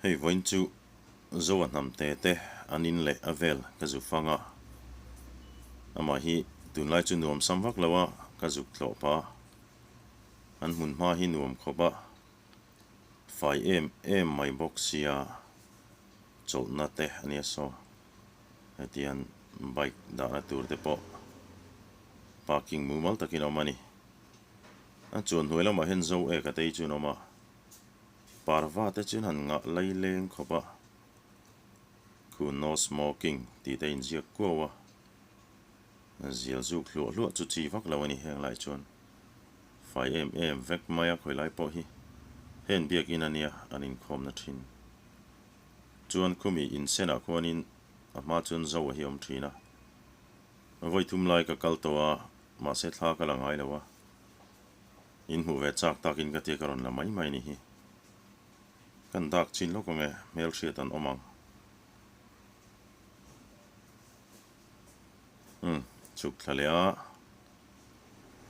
Hei vawiin chu Zoa hnamte te an in leh a vel ka zu fang a, amah hi tunlai chu nuam sam vak lo a ka zuk tlawh pah a, an hmun hma hi nuam khawp a, fai em em mai bawk sia chawlhna te a nia saw hetiang bike dahna tur te pawh parking mumal takin a awm a ni. A chuan hnuai lamah hian Zo eka te hi chu an awm a. Parva te chuan han ngah lai leng khawp a, khu no smoking tih te a inziak kuau a, zial zuk hluah hluah chu chi vak lo a ni heng lai chuan fai em em vek mai a khawi lai pawh hi heng biakin a nia an inkhawmna thin chuan khumi insenah khuanin a hma chuan zo a hi awm thin a, vawi thum lai ka kal tawh a mahse thla ka la ngai lo a. In hmuh ve chak takin ka tia ka rawn la mai mai ni hi. Kan dak chin lawk ang e, hmelhriat an awm ang. Umm, chhuk thla leh a.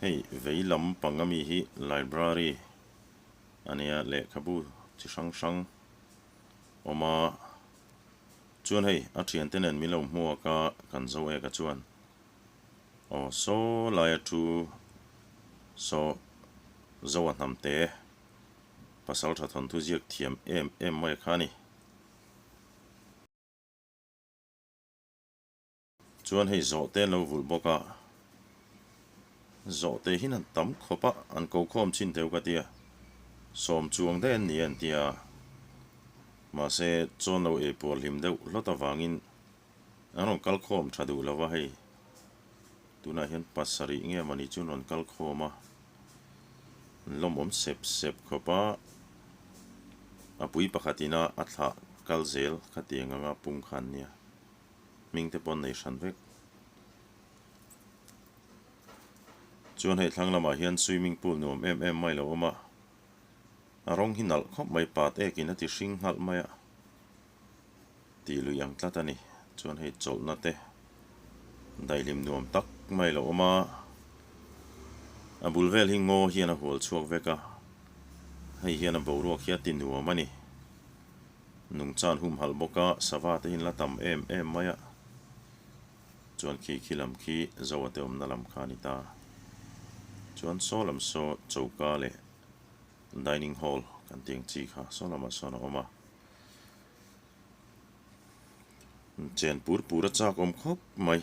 Hei vei lam pang ami hi library a nia, lehkhabu chi hrang hrang awm a. Chuan hei a thiante nen min lo hmuak a, kan zo eka chuan. Aw saw laia thu saw Zoa hnamte pasal tha thawnthu ziak thiam em em mai kha a ni. Chuan hei zawhte an lo vulh bawk a, zawhte hian an tam khawp a, an ko khawm chin teu ka tia, sawm chuang daih an ni a an tia, mahse chawn lo ei puar hlim deuh hlawt avangin An rawn kal khawm tha duh lo va hei, tunah hian pasarih nge mawni chu an rawn kal khawm a, an lawmawm sep sep khawp a, a pui pakhat ina a thlah kal zel khatiang anga pung kha an nia, hming te pawh an nei hran vek. Chuan hei thlang lamah hian swimming pool nuam em em mai lo awm a, a rawng hi nalh khawp mai pat ekin a ti hring nghalh mai a. Tih lui ang tlat a ni. Chuan hei chawlhna te daihlim nuam tak mai lo awm a, a bul vel hi ngaw hian a hual chhuak vek a, hei hian a boruak hi a ti nuam a ni. Nungchan humhalh bawk a, sava te hi an la tam em em mai a, chuan khi khi lam khi Zoa te awmna lam kha a ni ta. Chuan saw lam saw choka leh dining hall kan tih ang chi kha saw lamah sawn a awm a. Chen pur pur a chak awm khawp mai.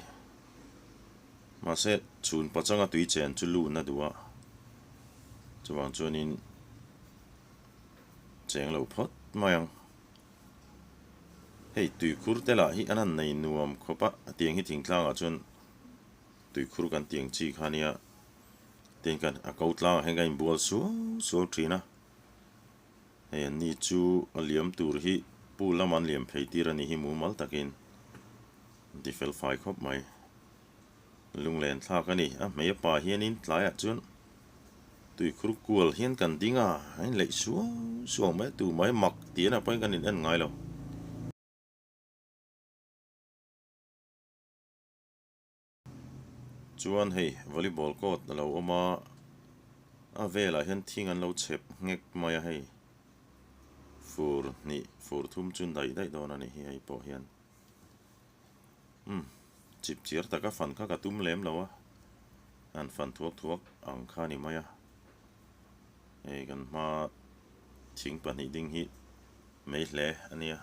Mahse chhun pachanga tui chen chu lun a duh a, chuvang chuanin cheng lo phawt mai ang. Hei tuikhur te lah hi an han nei nuam khawp a, a tiang hi thingtlangah chuan tuikhur kan tiang chi kha nia, tin kan a ko tlangah hian kan inbual suau suau thin a. Hei an ni chu a liam tur hi pool lama an liam phei tir a ni hi mumal takin an ti fel fai khawp mai. Lunglen thlak a ni. A hmei a pa hianin tlaiah chuan tuikhur kual hian kan ding a, a inleih suau suau mai a, tu mai mak tih enah pawhin kan in en ngai lo. Chuan hei volleyball court a lo awm a, a velah hian thing an lo chhep nghek mai a hei fur hnih fur thum chu daih daih dawn a ni hi hei pawh hian umm chip chiar taka fan kha ka tum lem lo a an fan thuak thuak ang kha a ni mai a hei kan hma thing pahnih ding hi mai hle a nia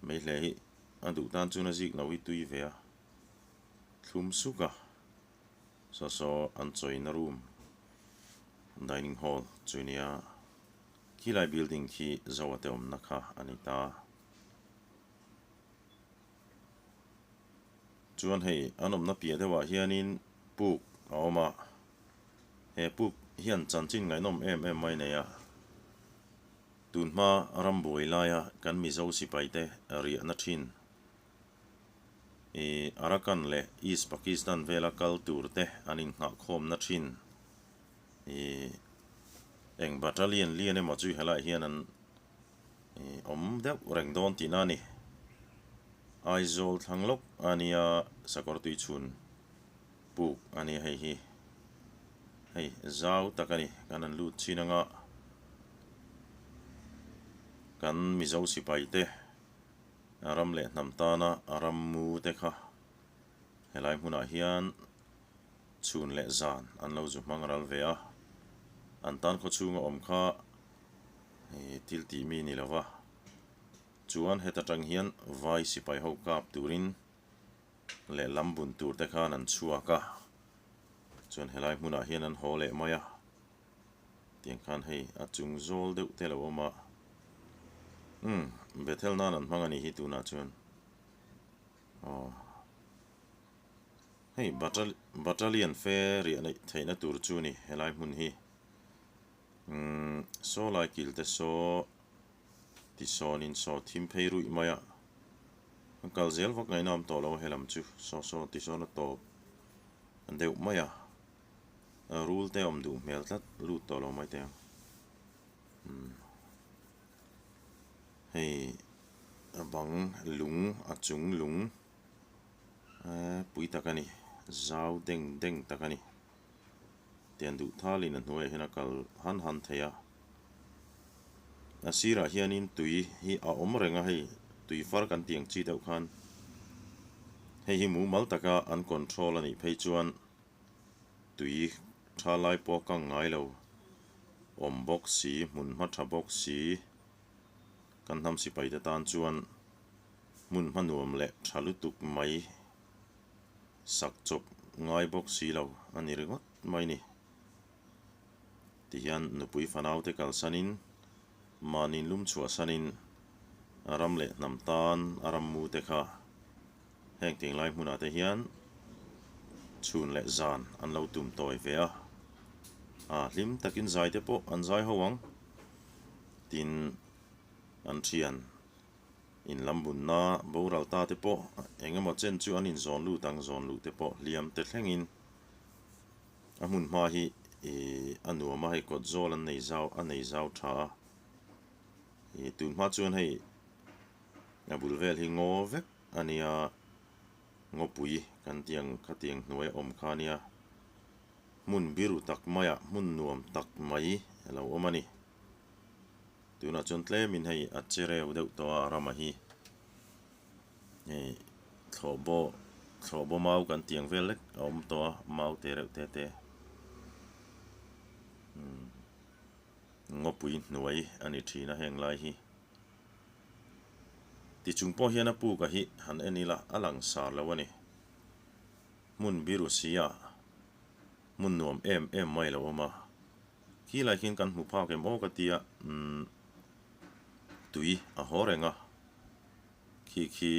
mai hle hi. A duh tan chuan a zik lo hi tui ve a, thlum suk a, saw saw an chawina room, dining hall chu nia, khilai building khi Zoa te awmna kha a ni ta. Chuan hei an awmna piah deuhah hianin puk a awm a, he puk hian chanchin ngaihnawm em em mai nei a. Tunhma rambuai laia kan Mizo sipaite riahna thin i Arakan leh East Pakistan vela kal turte an innghahkhawmna thin i eng battalion lian emaw chu helaiah hian an awm deuh reng dawn tihna a ni. Aizawl thlang lawk a nia Sakawrtuichhun puk a nia hei hi. Hei zau tak a ni kan han lut chin anga. Kan Mizo sipai te ram leh hnam tana rammu te kha helai hmunah hian chhun leh zan an lo zu hmang ral ve a, an tan khawchhunga awm kha thil tih mi ni lova, chuan heta tang hian vai sipai ho kap turin lehlam bun tur te khan an chhuak a, chuan helai hmunah hian an haw leh mai a. Tiang khan hei a chung zawl deuh te lo awm a, umm Bethel nan an hmang a nih hi tunah chuan aw hei battalion fe riah neih theihna tur chu a ni helai hmun hi umm saw lai kil te saw tisawnin saw thim phei ruih mai a an kal zel vak ngaihna awm tawh lo a helam chu saw saw tisawn a tawp deuh mai a. Rul te awm duh hmel tlat lut tawh lo mai teh ang. Umm hei a bang lung a chung lung eh pui tak a ni zau deng deng tak a ni. Tiang duh thalin a hnuaiah hian a kal han han thei a. A sirah hianin tui hi a awm reng a hei tui far kan tih ang chi deuh khan hei hi mumal taka an control a nih phei chuan. Tui tha lai pawh kang ngai lo awm bawk si, hmun hma tha bawk si, kan hnam sipai te tan chuan hmun hma nuam leh tha lutuk mai sak chawp ngai bawk si lo a ni ringawt mai ni. Tihian nupui fanau te kalsanin mahni lum chhuahsanin ram leh hnam tan a rammu te kha Heng tinglai hmunah te hian chhun leh zan an lo tum tawi ve a, a hlim takin zai te pawh an zai ho ang. Tin, an thian in lam bunna boral ta te pawh eng emaw chen chu an inzawn lut ang, zawn luh te pawh hliam te thlengin a hmun hma hi ih a nuam a, hei kawt zawl an nei zau a nei zau tha a, ih tun hma chuan hei a bul vel hi ngaw vek. A nia, ngawpui kan tih ang khatiang hnuai a awm kha a nia, hmun biru tak maiah hmun nuam tak mai a lo awm a ni. Tunah chuan tlemin hei a che reu deuh tawh a rama hi hei thlawhbaw thlawhbaw mau kan tih ang vel lek a awm tawh a mau te reuh te te umm ngawpui hnuai a ni thin a heng lai hi. Tichung pawh hian a puka hi han en ila a lang sar lo a ni. Hmun biru sia hmun nuam em em mai lo awm a. Khi lai khian kan hmu phak em aw ka tia umm tui a haw reng a. Khi khi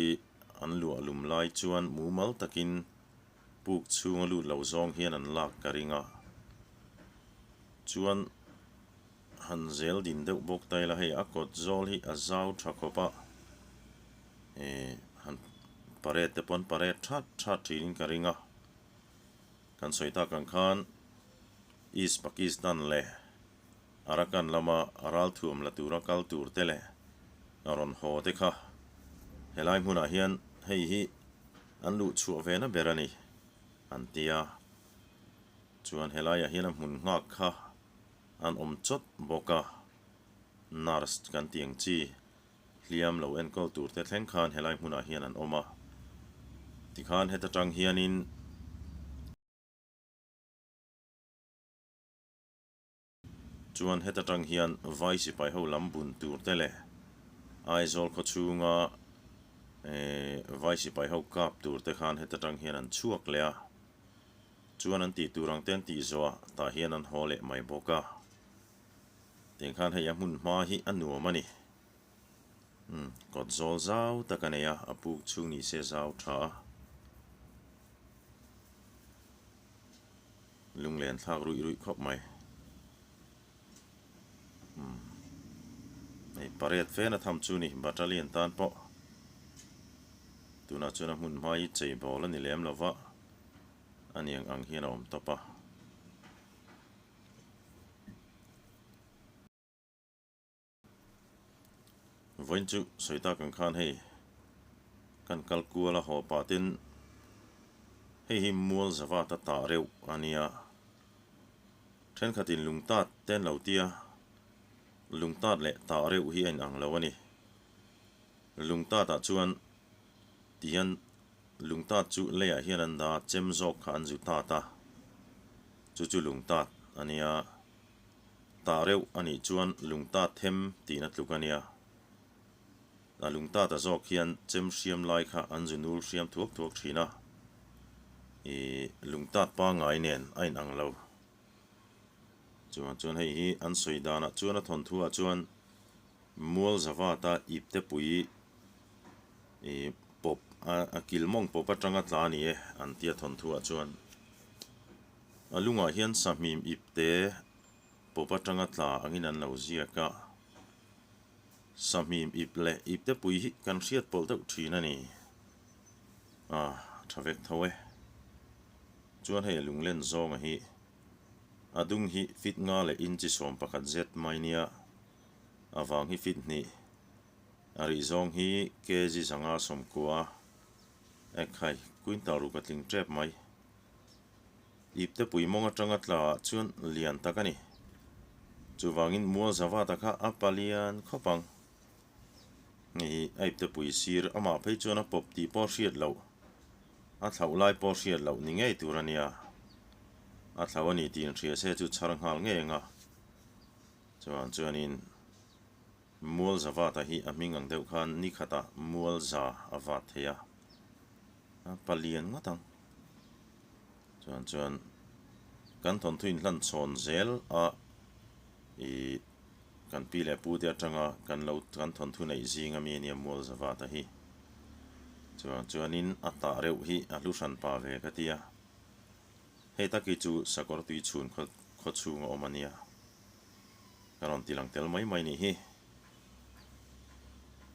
an luah lum lai chuan mumal takin puk chhunga lut lo zawng hian an lak ka ring a. Chuan. Han zel din deuh bawk ta ila hei a kawt zawl hi a zau tha khawp a eh han parade te pawh an parade that that thin in ka ring a kan sawi tak ang khan East Pakistan leh Arakan lama ralthuam la tura kal tur te leh rawn haw te kha helai hmunah hian hei hi an luh chhuah ve na ber a ni an ti a chuan helaiah hian a hmun nghak kha. An awm chawt bawk a, nurse kan tih ang chi hliam lo enkawl tur te thleng khan helai hmunah hian an awm a, tikhan heta tang hianin chuan heta tang hian vai sipai ho lam bun tur te leh Aizawl khaw chhunga vai sipai ho kap tur te khan heta tang hian an chhuak leh a. Chuan an tih tur ang te an tih zawh ah tah hian an haw leh mai bawk a. Tiang khan hei a hmun hma hi a nuam a ni. Umm kawt zawl zau tak a nei a, a puk chhung ni se zau tha a. Lunglen thlak ruih ruih khawp mai. Umm hei pariat fen a tham chu ni battalion tan pawh. Tunah chuan a hmun hma hi chei bawl a ni lem lo va. A niang ang hian a awm tawp a. Vawiin chu sawi tak ang khan hei kan kal kual a haw pah ten hei hi mual zavat a tah reuh a nia. Thenkhatin lungtat te an lo ti a. Lungtat leh tah reuh hi a inang lo a ni. Lungtatah chuan ti hian lungtat chu leiah hian an dah a, chem zawk kha an zu tat a, chu chu lungtat a nia. Tah reuh a nih chuan lungtat them tihna tluk a nia. A lungtata zawk hian chem hriam lai kha an zu nul hriam thuak thuak thin a, ih lungtat pangngai nen a inang lo. Chuan chuan hei hi an sawi danah chuan a thawnthuah chuan mual zavata ipte pui ih pawp a kil mawng pawp atanga tla a ni e an tia thawnthuah chuan a lungah hian sahmim ipte pawp atanga tla angin an lo ziak a, sahmim ip leh ipte pui hi kan hriat pawlh deuh thin a ni. A tha vek tho e. Chuan hei lunglen zawnga hi a dung hi fit nga leh inchi 11 zet mai nia, a vang hi fit hnih, a rih zawng hi kg 590, ekhai quintal ruk a tling tep mai. Ipte pui mawng atanga tla ah chuan lian tak a ni. Chuvangin mual zavata kha a palian khawp ang. Hei hi a ipte pui sir amah phei chuan a pawp tih pawh hriat loh, a thlauh lai pawh hriat loh ni ngei tur a nia. A thlauh a ni tih inhria se chu chhar nghal ngei ang a. Chuan chuanin mual za vata hi a hming ang deuh khan ni khatah mual za a vat thei a, a palian ngawt ang. Chuan chuan kan thawnthu inhlan chhawn zel a ih kan pi leh pu te atanga kan lo kan thawnthu neih zing ami ania mual zavata hi. Chuan chuanin a tah reuh hi a hlu hran pa ve ka tia. Hei taki chu sakawr tui chhun khaw khaw chhung a awm ania. Ka rawn ti lang tel mai mai nih hi.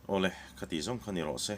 Awle, khati zawng kha ni rawh se.